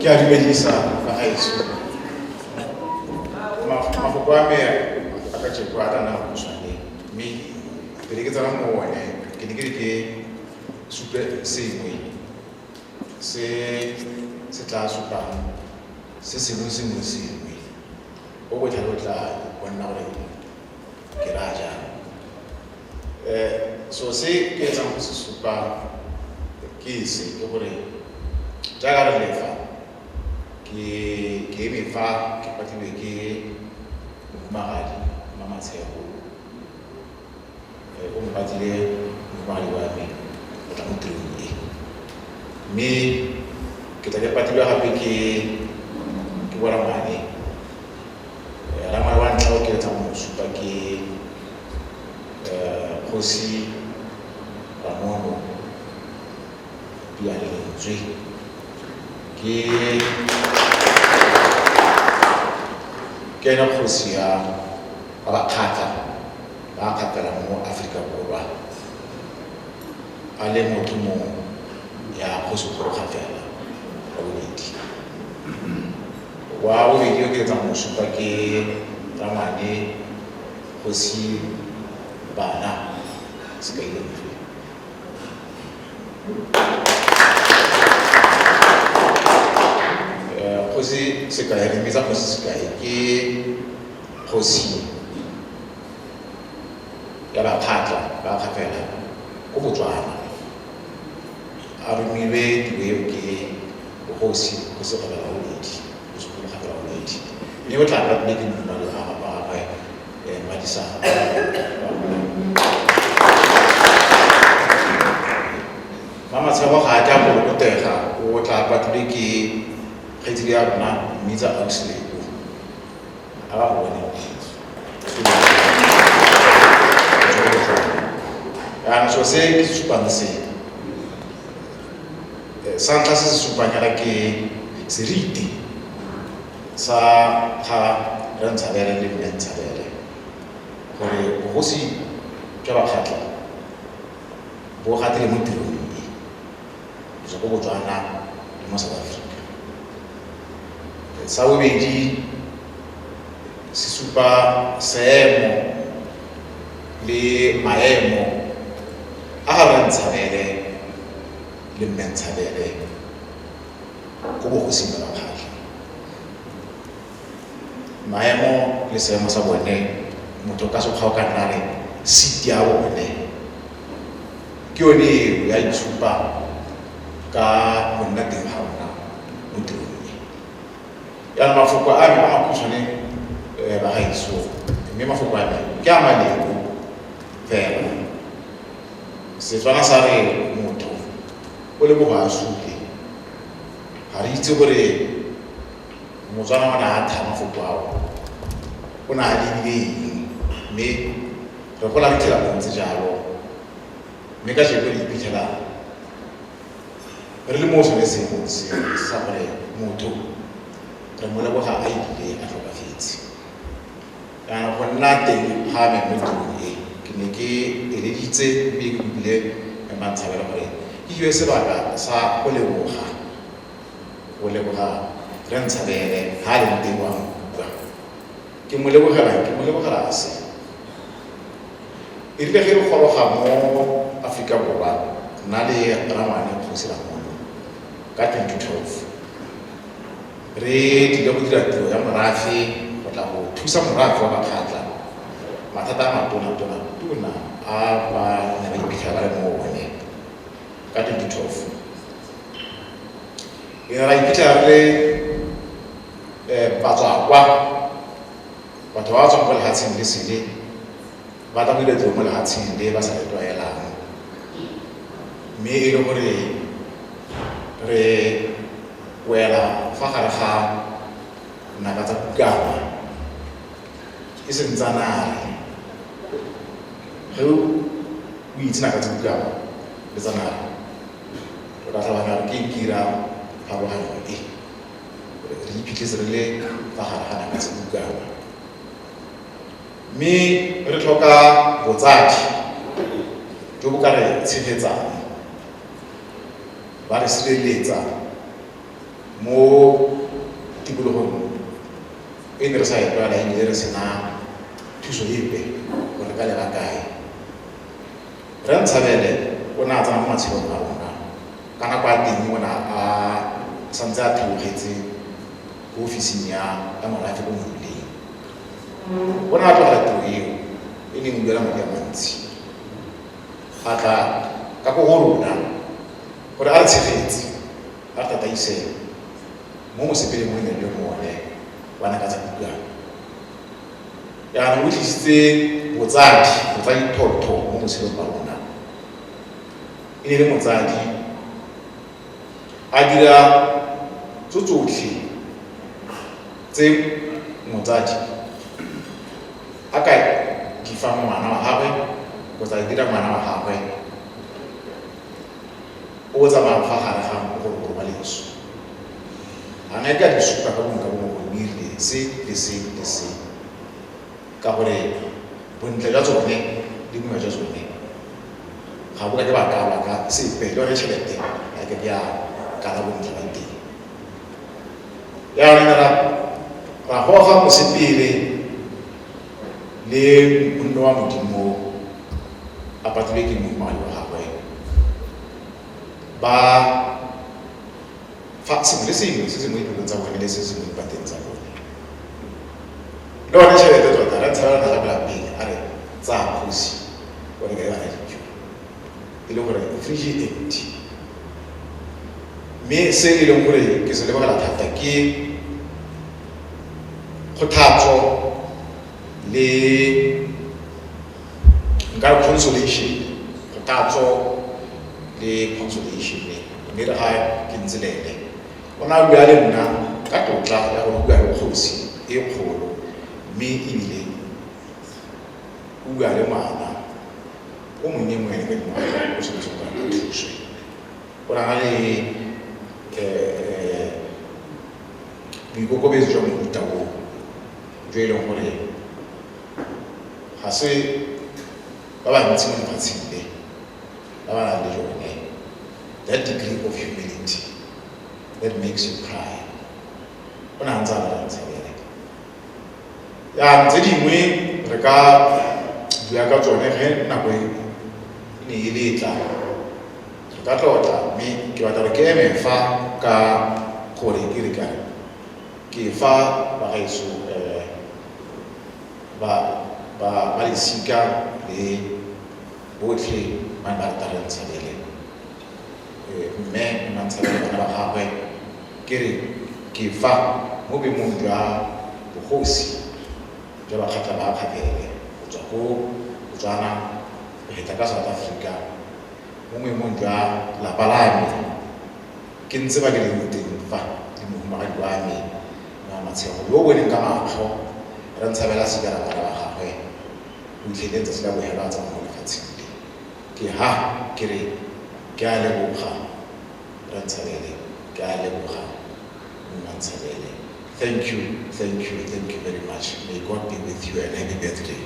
Ke a dumedisa bagaetsho. Mafoko a me a kajeko a tla nna makhutshwane, mme pele ke tsena mo one ke ne ke re ke supe sengwe se se tla supang se sengwe sengwe sengwe o botlhale o tla bona gore ke raya jang. So se ke etsang go se supa ke se, ke gore jaaka re le fa, ke eme fa ke patilwe ke mohumagadi Mmamatshego, o mpatile mohumagadi wa me go tla mo tirong e, mme ke tla ke patilwe gape ke borangwane. Rangwane wa ntlha o ke tlang go mo supa ke Kgosi Ramono Piane Lentswe. Ke ene kgosi ya ba Bakgatla ba kgapelang mo Aforika Borwa, a le mo thomong ya Kgosi Kgolo Kgafela wa bobedi. Wa bobedi yo ke etsang go supa ke rangwane Kgosi Bana Sekai Lentswe. Kgosi Sekai, re mmitsa Kgosi Sekai, ke kgosi ya Bakgatla ba Kgafela ko Botswana. A romilwe tiro eo ke bogosi, Kgosi Kgafela wa bobedi, Kgosi Kgolo Kgafela wa bobedi. Mme o tla patilwe ke mohumagadi wa gagwe, Madisang. Mmamatshego ga a ke a kolokotega, o tla patilwe ke kgaitsedi ya rona, mmitsa Ausi Lebo. A ba go bone. Jaanong so se ke se supang se, sa ntlha se se supang fela ke seriti sa ga Rre Ntshabele le Mme Ntshabele, gore bogosi jwa Bakgatla bo gatile mo tirong e, go tswa ko Botswana le mo South Africa. Sa bobedi se supa seemo le maemo a ga Rre Ntshabele le Mme Ntshabele ko bogosing jwa Bakgatla. Maemo le seemo sa bone, motho ka sekgwa o ka nna re seat ya bone ke yone eo ya itshupa ka go nna teng ga rona mo tirong e. Jaanong mafoko a me a makhutshwane, bagaetsho, mme mafoko a me ke a malebo fela. Setswana sa re motho o leboga a sule. Ga re itse gore Motswana o ne a tha mafoko ao, o ne a lebile eng, mme re gola re phela go ntse jalo, mme kajeko re iphitlhela re le mo sone seemong seo sa gore motho re mo leboga a ile a tlhokafetse. Jaanong go nna teng ga me mo tirong e, ke ne ke eleditse ebile ke kopile Mme Mantshabele gore ke fiwe sebaka sa go leboga, go leboga Rre Ntshabele ha a leng teng wa nkutlwa. Ke mo lebogela eng? Ke mo lebogela se. E rile ge re goroga mo Aforika Borwa, nna le rangwane Kgosi Ramono ka 2012, re tlile go dira tiro ya morafe go tla go thusa morafe wa Bakgatla mathata a matona tona tona a ba ne ba iphitlhela ba le mo one ka 2012. Re ne ra iphitlhela re le batswakwa, batho ba ba tswang ko lefatsheng le sele ba tla go dira tiro mo lefatsheng le ba sa le tlwaelang, mme e le gore re wela fa gare ga naka tsa kukama e seng tsa nare. Ge o itse naka tsa kukama le tsa nare, o tla tlhaloganya gore ke eng ke ira pharologanyo e, gore re iphitlhetse re le fa gare ga naka tsa kukama. Mme re tlhoka botsadi jo bo ka re tshegetsang, ba re sireletsa Mo tikologong e ne re sa e tlwaela ebile re sena thuso epe gore re ka leba kae. Rre Ntshabele o ne a tsena mo matshelong a rona ka nako ya teng o ne a santse a theogetse ko ofising ya ya morafe ko Moruleng. O ne a tlogela tiro eo e neng e duela madi a mantsi a tla ka ko go rona gore a re tshegetse a re tataise mo mosepeleng o ne re le mo one wa naka tsa kutlwano. Jaanong o tlisitse botsadi, botsadi thotho mo botshelong ba rona. E ne e le motsadi a dira tso tsotlhe tse motsadi a ka di fang ngwana wa gagwe kgotsa a dira ngwana wa gagwe o tsamayang fa gare ga mogorogoro wa leso. A ne ka di supa ka bongwe ka bongwe gore o irile se le se le se, ka gore bontle jwa tsone le boima jwa tsone ga bo ka ke ba kalwa ka sepe, le yone tšhelete ga e ka ke ya kala bontle ba teng. Jaanong ne ra goga mosepele le monno wa Modimo a patilwe ke mohumagadi wa gagwe ba fa sengwe le sengwe se se mo dipelong tsa bone le se se mo dipateng tsa bone. Le gone tšhelete tota re tshabela naga ko lapeng a re tsaya kgosi o reke bana dijo e le gore fridge e empty. Mme se e leng gore ke se lebogela thata ke kgothatso le nka re consolation, kgothatso le consolation mme re ga ke ntse le ene o ne a bua le nna ka tlotla ya gore o bua le kgosi e kgolo mme ebile o bua le ngwana o monnye mo ene ka dingwaga o tshwanetse gore a thuswe. O ne a na le boikokobetso jwa mohuta o jo e leng gore ga se ba bantsi mo lefatsheng le ba ba nang le jone, that degree of humility that makes you cry. O ne a ntse a batla Ntshabele. Jaanong tse dingwe re ka bua ka tsone ge nako e ne e letla, re ka tlotla, mme ke batla gore ke eme fa ka gore ke re kare ke fa bagaetsho ba lesika le botlhe ba ne ba rata Rre Ntshabele, mme Mmantshabele bana ba gagwe, ke re ke fa mo boemong jwa bogosi jwa Bakgatla ba Kgabele go tswa ko Botswana go feta ka South Africa, mo boemong jwa lapa la me ke ntse ba ke leng teng fa le mohumagadi wa me Mmamatshego yo o boneng ka matlho Rre Ntshabele a sikara bana ba gagwe go itlheleng tsatsi la bofelo a tsamaya mo lefatsheng le. Ke ha ke re ke a leboga Rre Ntshabele, ke a leboga Mma Ntshabele. Thank you, thank you, thank you very much. May God be with you and happy birthday.